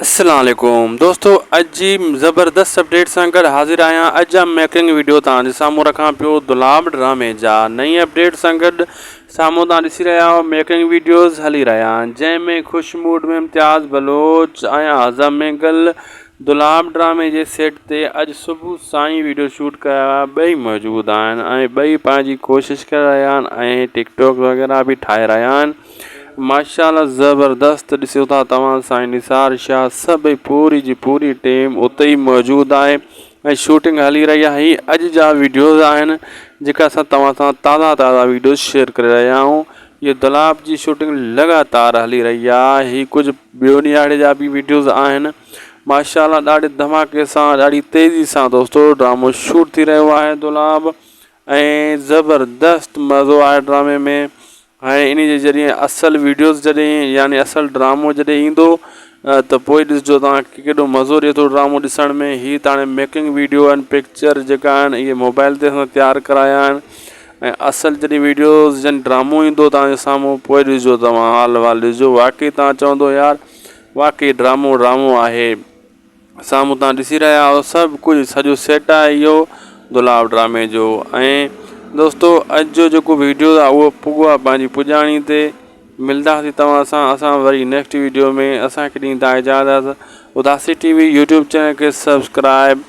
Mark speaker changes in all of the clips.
Speaker 1: اسلام عليڪم دوستو اڄ جي زبردست اپڊيٽ سان گڏ حاضر آهيان اڄ جا ميڪنگ ويڊيو توهان جي سامهون رکان پيو دولاب ڊرامي جا نئين اپڊيٽ سان گڏ سامهون توهان ڏسي رهيا آهيو ميڪنگ ويڊيوز هلي رهيا آهن جنهن ۾ خوش موڊ ۾ امتياز بلوچ ۽ اعظم مينگل دولاب ڊرامي جي سيٽ تي اڄ صبح سان ئي ويڊيو شوٽ ڪيا ويا ٻئي موجود آهن ۽ ٻئي پنهنجي ڪوشش ڪري رهيا آهن ۽ ٽڪ ٽاڪ وغيره به ٺاهي رهيا آهن ماشاء الله زبردست ڏسو ٿا توهان سائين نثار شاھ سڀئي پوري جي پوري ٽيم اتي ئي موجود آهي ۽ شوٽنگ هلي رهي آهي هي اڄ جا ويڊيوز آهن جيڪا اسان توهان سان تازا تازا ويڊيوز شيئر ڪري رهيا آهيون هي دولاب جي شوٽنگ لڳاتار هلي رهي آهي هي ڪجهه ٻيو ڏيهاڙي جا به ويڊيوز آهن ماشاء الله ڏاڍي ڌماڪي سان ڏاڍي تيزي سان دوستو ڊرامو شوٽ ٿي رهيو آهي دولاب ۽ زبردست مزو آهي ڊرامي ۾ ۽ انهي جي جڏهن اصل ويڊيوز جڏهن يعني اصل ڊرامو جڏهن ايندو ته پوء ڏسجو توهان کي ڪيڏو مزو ڏي ٿو ڊرامو ڏسڻ ۾ هي ته هاڻي ميڪنگ ويڊيو آهن پڪچر جيڪا آهن اهي موبائل تي اسان تيار ڪرايا آهن ۽ اصل جڏهن ويڊيوز جن ڊرامو ايندو توهان جي سامهون پوء ڏسجو توهان حال وال ڏسجو واقعي توهان چوندو يار واقعي ڊرامو ڊرامو آهي. سامهون تان ڏسي رهيا آهيو سڀ ڪجهه سڄو سيٽ آهي اهو دولاب ڊرامي جو ۽ دوستو اڄ جو جيڪو ويڊيو آهي اهو پڳو آهي پنهنجي پڄاڻي تي ملداسي توهان سان اسان وري نيڪسٽ ويڊيو ۾ اسان کي ڏيندا اجازت Udasi T V YouTube channel کي سبسڪرائب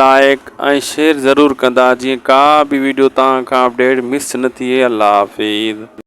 Speaker 1: لائڪ ۽ شيئر ضرور ڪندا جيئن ڪا به ويڊيو توهان کان اپڊيٽ مس نه ٿئي الله حافظ.